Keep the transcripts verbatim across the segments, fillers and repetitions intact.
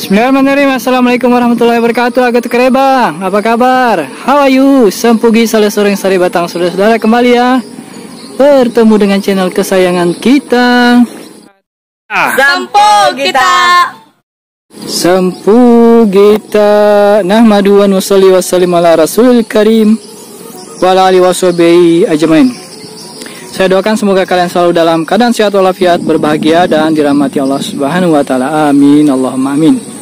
Bismillahirrahmanirrahim. Assalamualaikum warahmatullahi wabarakatuh. Aga tu kareba? Apa kabar? How are you? Sempugi sale soreng sare batang saudara-saudara kembali ya. Bertemu dengan channel kesayangan kita. Ah. Sempugi ta. Sempugi ta. Nahmadu wa nusalli wa sallim ala rasulil karim wa ala alihi wa sahbihi ajmain. Saya doakan semoga kalian selalu dalam keadaan sehat walafiat, berbahagia, dan dirahmati Allah Subhanahu wa Ta'ala. Amin, Allahumma amin.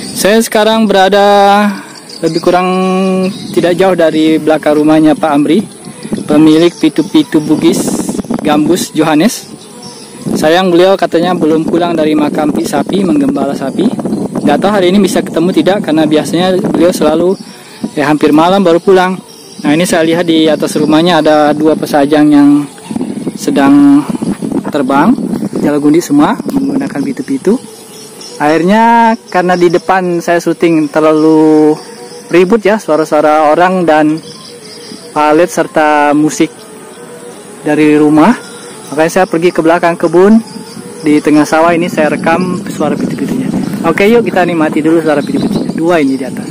Saya sekarang berada lebih kurang tidak jauh dari belakang rumahnya Pak Amri, pemilik Pitu-Pitu Bugis Gambus Johannes. Sayang, beliau katanya belum pulang dari makam Pi Sapi, menggembala sapi. Nggak tahu hari ini bisa ketemu tidak, karena biasanya beliau selalu, ya, hampir malam baru pulang. Nah, ini saya lihat di atas rumahnya ada dua pesajang yang sedang terbang, jala gundi semua, menggunakan pitu-pitu. Akhirnya, karena di depan saya syuting terlalu ribut ya, suara-suara orang dan palet serta musik dari rumah, makanya saya pergi ke belakang kebun, di tengah sawah ini saya rekam suara pitu-pitunya. Oke, yuk kita nikmati dulu suara pitu-pitunya. Dua ini di atas.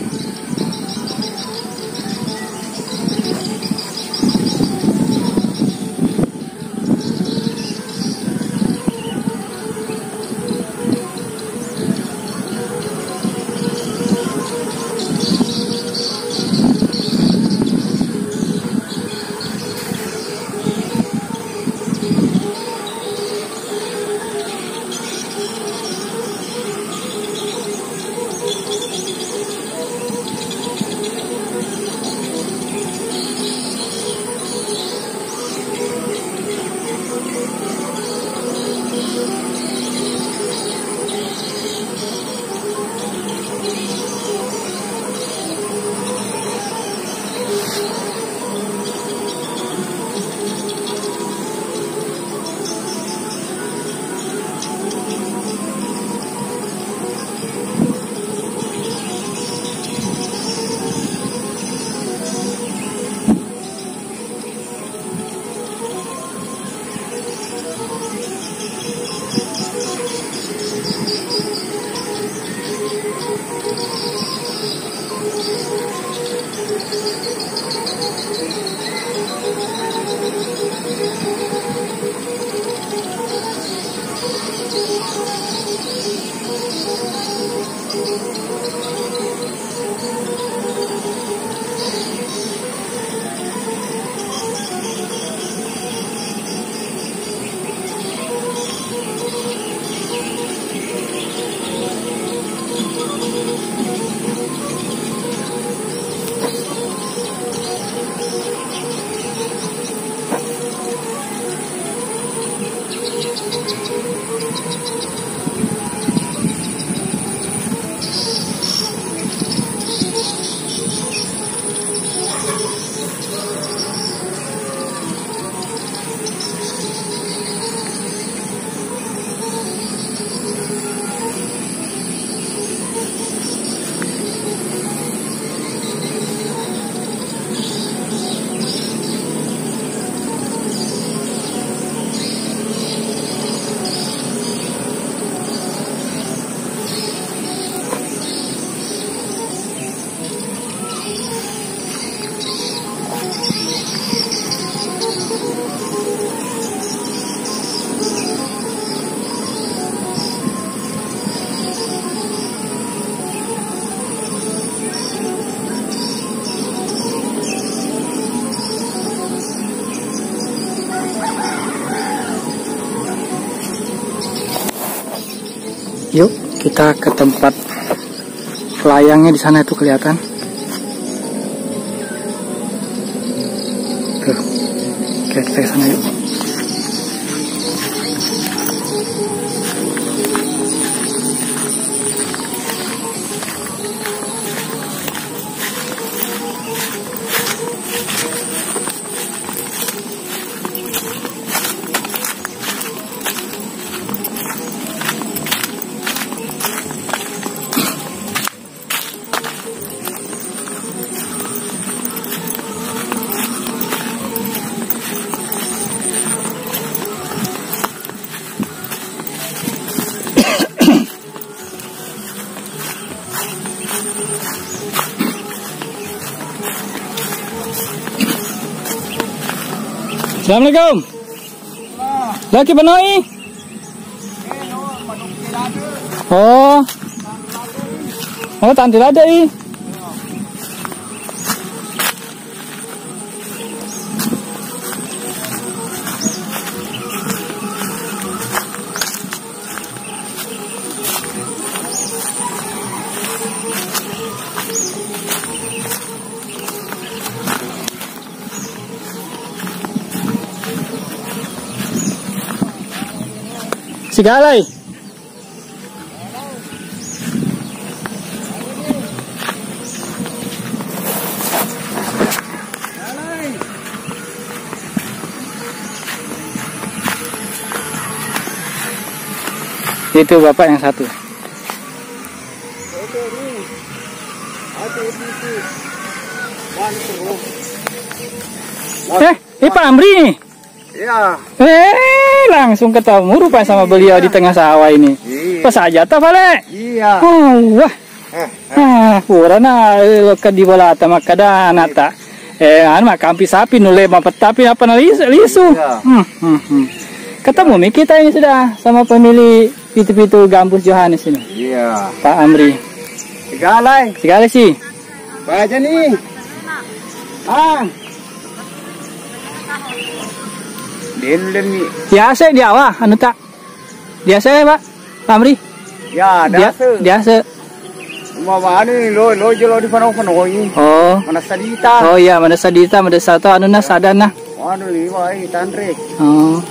Yuk, kita ke tempat layangnya di sana itu kelihatan. Tuh. Oke, kita ke sana yuk. Assalamualaikum. Lagi benoi? Oh. Oh, tanti lada i. Sigalai. Itu bapak yang satu. Eh, ini Pak Amri nih. Iya. Eh, langsung ketemu rupanya sama beliau di tengah sawah ini. Iya. Pas aja ta, Pale? Iya. Oh, wah. Eh, eh. Ah, purana, eh, lokka di bolata makkada anata. Eh, anu, makkampi sapi nulle mapettapi apa na lisu, lisu. Iya. Hmm, hmm, hmm. Ketemu mi kita ini sudah sama pemilik pitu-pitu Gambus Johannes ini. Iya. Pak Amri. Sigalai. Sigalai sih. Baja nih. Ah. Dendemi. Biasa dia wah, anu tak. Biasa ya, Pak? Pak Amri? Ya, biasa. Biasa. Mama anu lo lo jelo di pano pano ini. Oh. Mana sadita. Oh iya, mana sadita, mana sato anu na sadana. Anu liwa i tanre. Oh.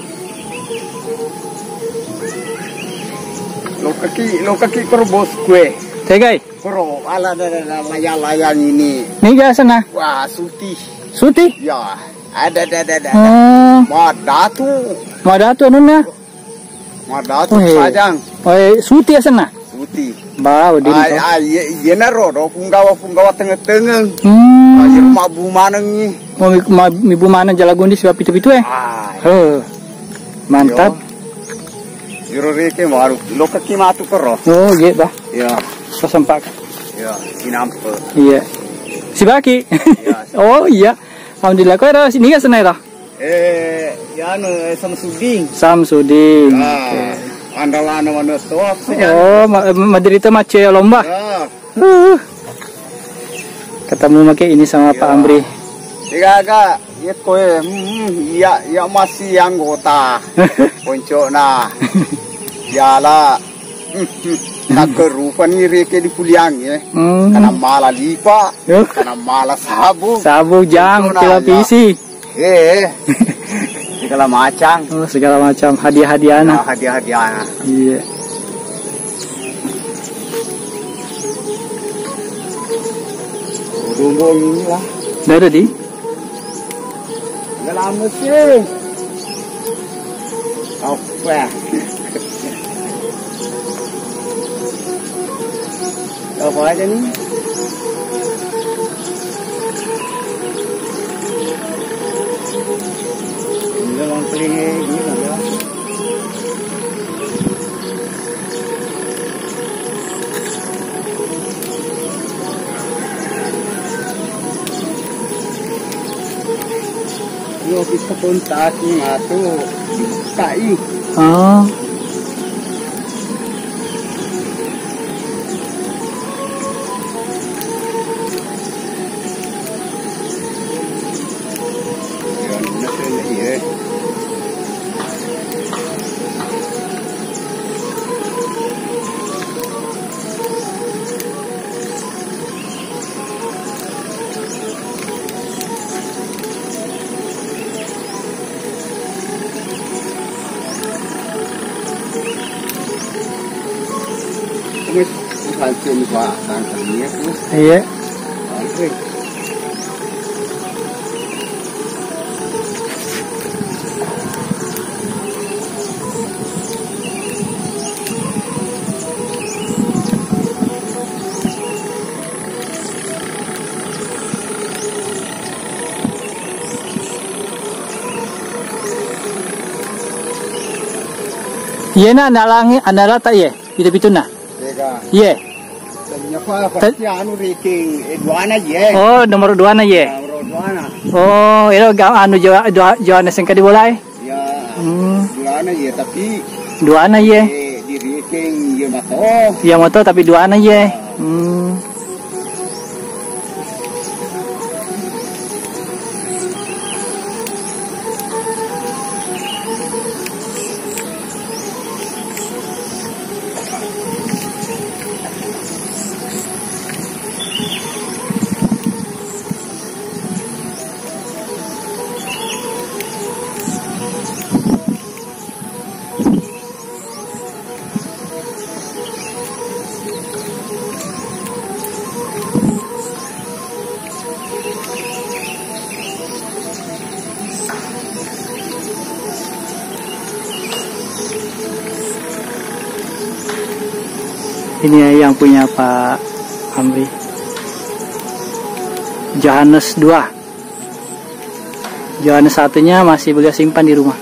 Lo kaki, lo kaki kor bos kue. Tegai. Koro, ala ada ada layang-layang ini. Ini biasa nah. Wah, suti. Suti? Ya, ada ada ada ada. Oh. Madatu. Madatu anunna. Madatu. Oh, iya. Sajang. Oh, iya, suti asenna. Suti. Ba, udah. Ai ai, iya naro do punggawa punggawa tengeng-tengeng. Hmm. Ayo mabu manengi. Oh, mi- ma- mibu maneng jala gundi siwa pitu-pitu eh. Ai. Heh. Mantap. Iro reke baru lokaki matu koro. Oh, iya, bah. Iya. Pasempak. Iya, sinampe. Iya. Sibaki. Iya. Oh, iya. Alhamdulillah. Kau ada sini ya senai lah. Eh, ya anu, eh, Samsudin. Samsudin. Ah, oke. Andalana mana tuh? Oh, ma- maderita macet lomba. Ah. Uh. Ketemu make ini sama Pak Amri. Iya, Kak. Iya, koe. Hmm, iya, iya masih anggota. Poncona. Iyalah. Hmm, hmm. Tak kerupa nih reke di puliang ya. Hmm. Karena malah lipa, karena malah sabu. Sabu jang, poncona, televisi. Eh, segala macam. Oh, segala macam hadiah-hadiahna. Nah, hadiah-hadiahna. Iya. Rombong inilah. Nggak ada di? Nggak lama sih. Apa? Apa aja nih? Ini memang keliling ini ya. Yo, kita kontak matu dibukai. Oh. Iya. Iyena nalangi analata iye, pitu-pitunna. Iye. Nyapa pasti anu ranking, eh, duana ye. Oh, nomor duana ye. Nomor duana. Oh, ero ga-, anu Jo-, Jo-, Johannes engka di bola e? Ya, hmm, duana ye, tapi duana ye. Eh, di ranking ye mato. Iya mato, tapi duana ye. Hmm. Ini yang punya Pak Amri. Johannes dua. Johannes satunya masih beliau simpan di rumah.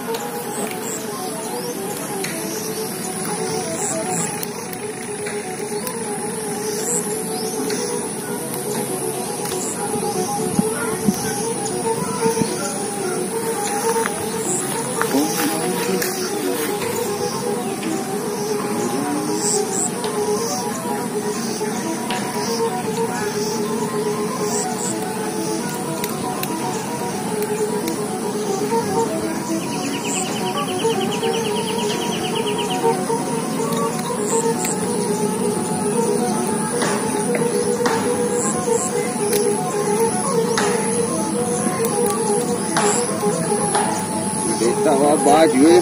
Beta wa baju, eh.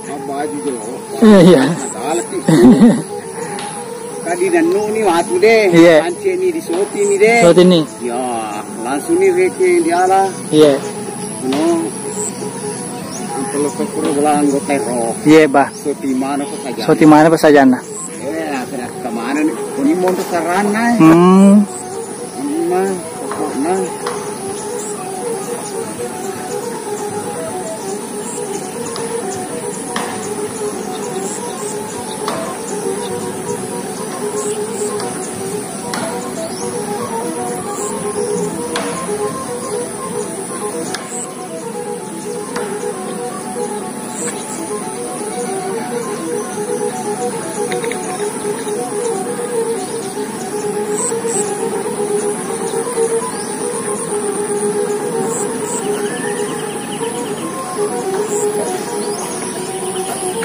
Wa baju jo. Iya, iya. Masalah sih. Tadi nannu ni waktu deh. Iya. Pancing ni di soti ni deh. Soti ni. Ya, langsung ni reke diala. Iya. No. Kalau kepuru bola anggota ro. Iya, bah. Soti mana kok saja. Soti mana pas sajana. Eh, kemana ni? Ini mau untuk sarana. Hmm. Ini mah pokoknya.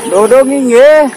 Dodong inggih.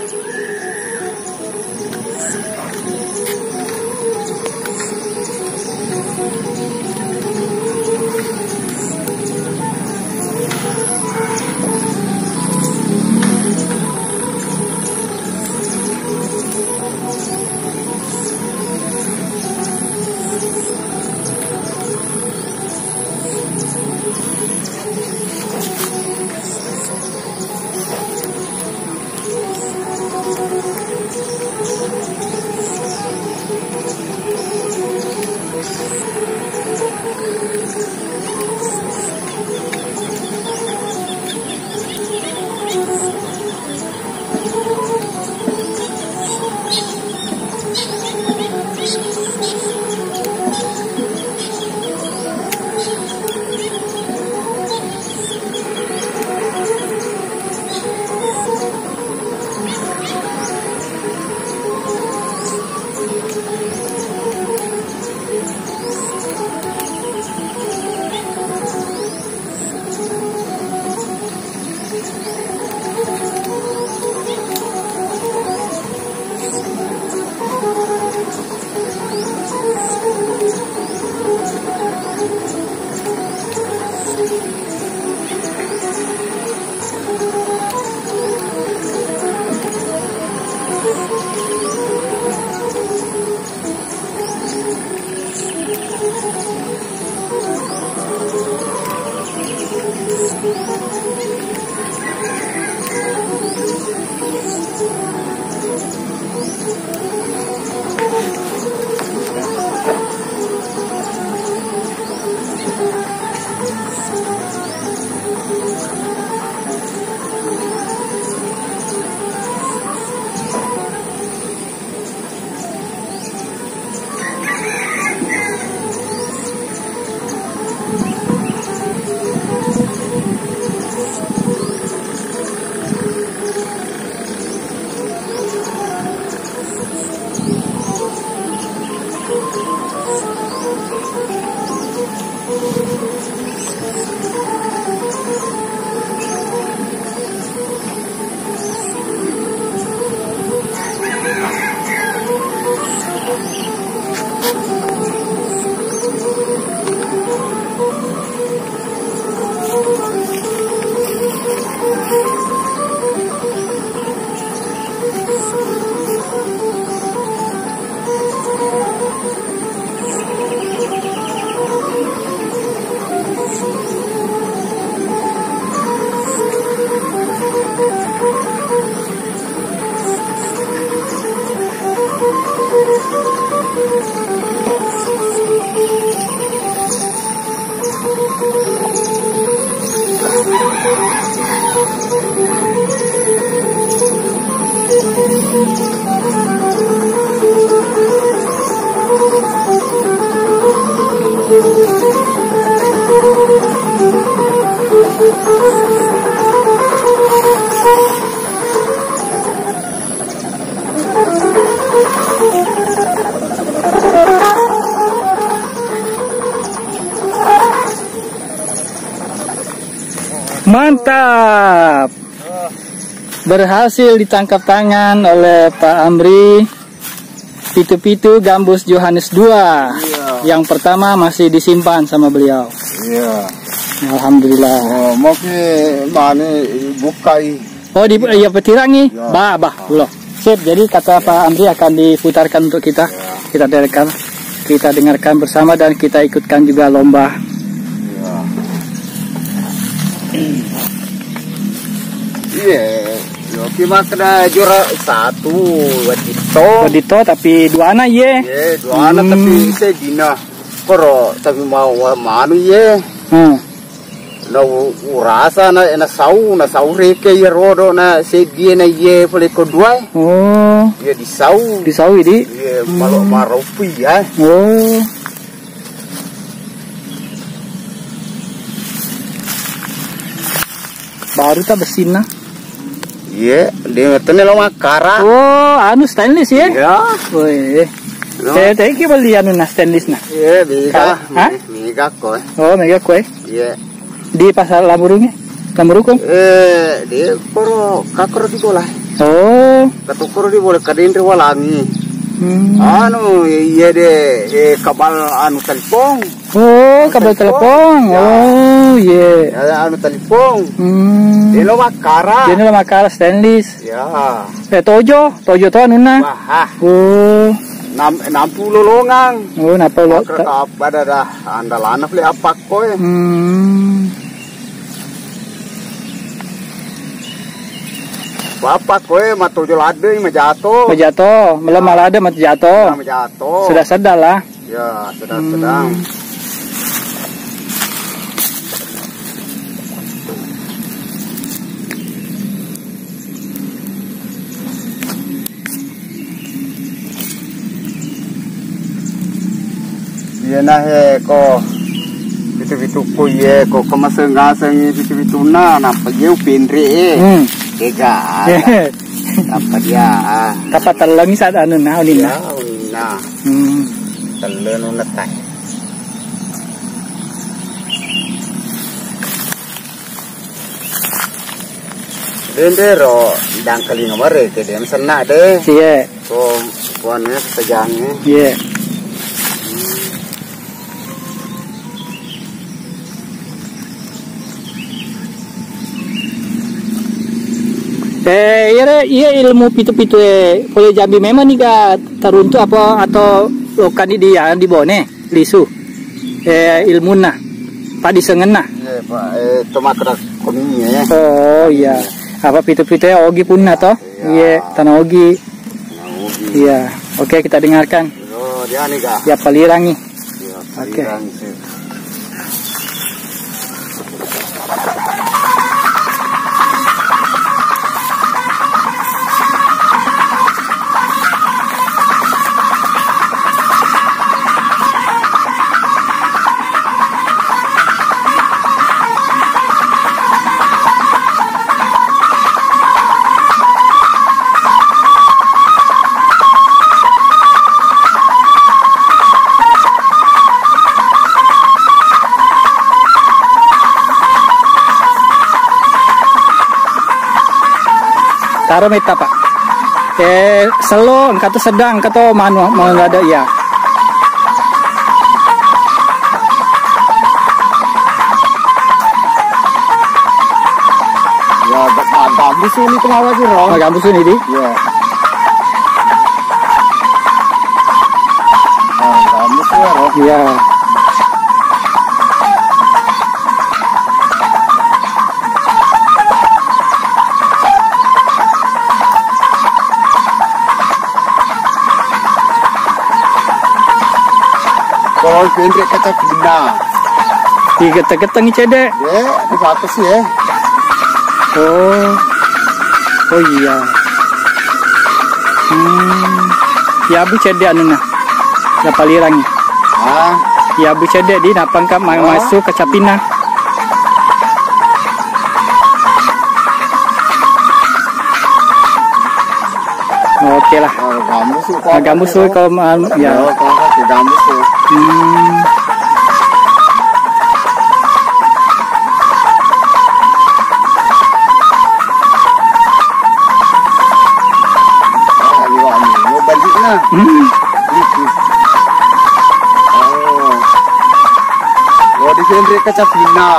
Mantap. Berhasil ditangkap tangan oleh Pak Amri. Pitu-pitu gambus Yohanes dua. Iya. Yang pertama masih disimpan sama beliau. Iya. Alhamdulillah. Oh, mau ki mani bukai. Oh, di, iya, petirangi. Iya. Bah, bah, ulo. Sip, jadi kata Pak Amri akan diputarkan untuk kita. Iya. Kita dengarkan. Kita dengarkan bersama dan kita ikutkan juga lomba. Iya. Iya, yo ki makkeda juara satu, Wadito. Wadito, tapi dua anak, ye? Ye, dua anak, hmm, tapi sedina. Koro, tapi mau manu, ye. Hmm. Na u-, urasa na, na sau, na sau reke, ye rodo, na sedie, na, ye, pole ko dua. Oh. Ye, di sau. Di sau, idi? Ye, malo, hmm, maropi, ya. Oh. Baru ta bessinna? Iye, de metone lo makkara. Oh, anu stainless ya? Iya. Woi. No. Saya tadi ki beli anu na stainless na. Iye, mega. Hah? Mega ko, eh. Oh, mega ko, eh. Iye. Di pasar Lamurungi? Lamurukung? Eh, di koro kakoro di bola. Oh. Katukoro di bola kadenre walangi. Hmm. Anu, iya de, eh, kabal anu telepon. Oh, kabel telepon. Ya. Oh, iya. Ya, anu telepon. Hmm. Deno makkara. Deno makkara stainless. Ya. Eh, tojo, tojo to anunna. Wah. Oh. Nam-, nampu lolongang. Oh, napa lo? Apa dah, dah andalana pele apa koe? Hmm. Apa koe matojo ladde majato. Majato, melo malade majato. Majato. Sedang-sedang lah. Ya, sedang-sedang. Hmm. Iya nah, eh, ko pitu-pitu ko, iya, ko kemaseng-ngaseng pitu-pitunna, nappa iya upenre, eh. Hmm. Ega. Nappa dia, ah. Tappa tellengi saat anu nah, uninna. Ya, uninna. Hmm. Tellenu netai. Dendero dangkalinga mare ke dem senna de. Iya. Ko kuane sajange. Iya. Eh, iya re, iya ilmu pitu-pitu e, pole Jambi memang niga taruntu apa atau lokani dia di Bone, lisu. Eh, ilmunna, padisengenna. Iya, Pak. Eh, to makkeda koni, eh. Oh, iya. Apa pitu-pitu e ogi punna to? Iya. Iya, tana ogi. Tana ogi. Iya. Oke, kita dengarkan. Oh, dia nih, Kak. Ya, palirangi. Iya, oke. Palirangi, sih. Taro metta, Pak. Eh, selo, engka to sedang, engka to manu, manu ada, iya. Ya, ga-, ga-, gambus ini kenapa sih, Ron? Ah, gambus ini, di? Iya. Ah, gambus ya, Ron. Iya. Kalau pendek kata pindah. Digetta-gettangi cedde. Ya, di atas ya. Oh. Oh iya. Hmm. Yabu cedde anunna. Napalirangi. Ah. Yabu cedde di nappa engka ma-, ah, massu kacapinna. Oke lah. Oh, gambus tuh, ah, gambus tuh, kalau ma-, ya. Oh, kalau nggak sih gambus tuh. Hmm. Ah, iya, iya. Mau balik nah. Hmm. Gitu. Oh. Oh, di sini kacapinna.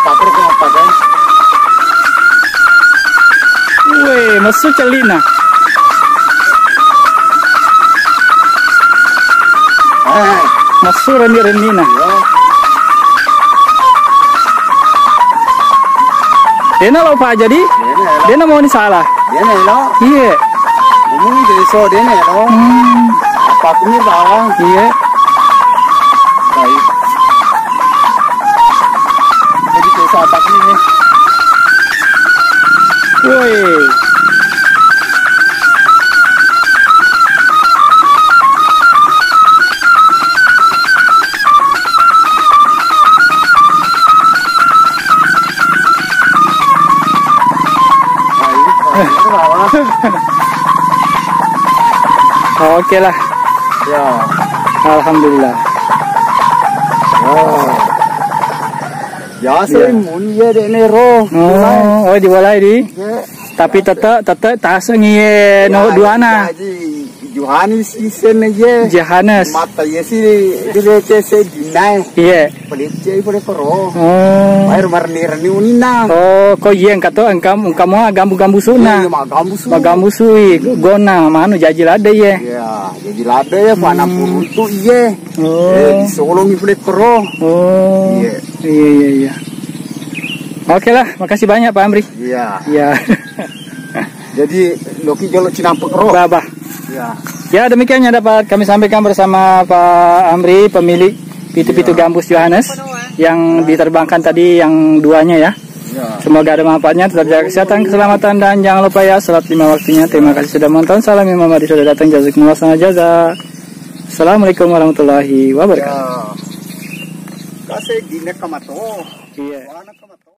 Pakai apa kan? Weh, massu cellina. Eh. Massu renni-rennina. Iya. Dena lo Pak jadi? Dena lo. Dena mau ni salah. Dena lo. Iya. Ngomong jadi so dena lo. Hmm. Apa aku ni salah? Iya. Baik. Jadi kayak sahabat ini. Woi. Oke lah. Ya. Alhamdulillah. Oh. Biasa. Iya. Mun iya dek nero. Oh, oh, dibolai di. Iya. Tapi tetep, tetep taseng iye no duana. Jadi Johannes isen iye. Johannes. Mata iye si di rece se dinai. Iya. Pelicce pole koro. Oh. Bayar marni rani unina. Oh, ko iye engka to, engka, engka mo gambu-gambu suna. Iya, ma gambu su. Ma gambu sui, gona, manu jaji ladde iye. Iya, jaji ladde ya, hmm, mana puruntu iye. Oh. Eh, disolongi pole koro. Oh. Iya. Iya, iya, iya. Oke lah, makasih banyak Pak Amri. Iya. Iya. Jadi, loki jolo cinampe koro. Bah, bah. Iya. Ya, demikian yang dapat kami sampaikan bersama Pak Amri, pemilik pitu-pitu, ya, gambus Johannes yang diterbangkan tadi yang duanya ya. Ya. Semoga ada manfaatnya, tetap jaga kesehatan, keselamatan, dan jangan lupa ya, sholat lima waktunya. Terima kasih sudah menonton. Salam Imam Mahdi sudah datang. Jazakumullah khairan jaza. Assalamualaikum warahmatullahi wabarakatuh. Ya. Kasih gini kamato. Iya. Wala kamato.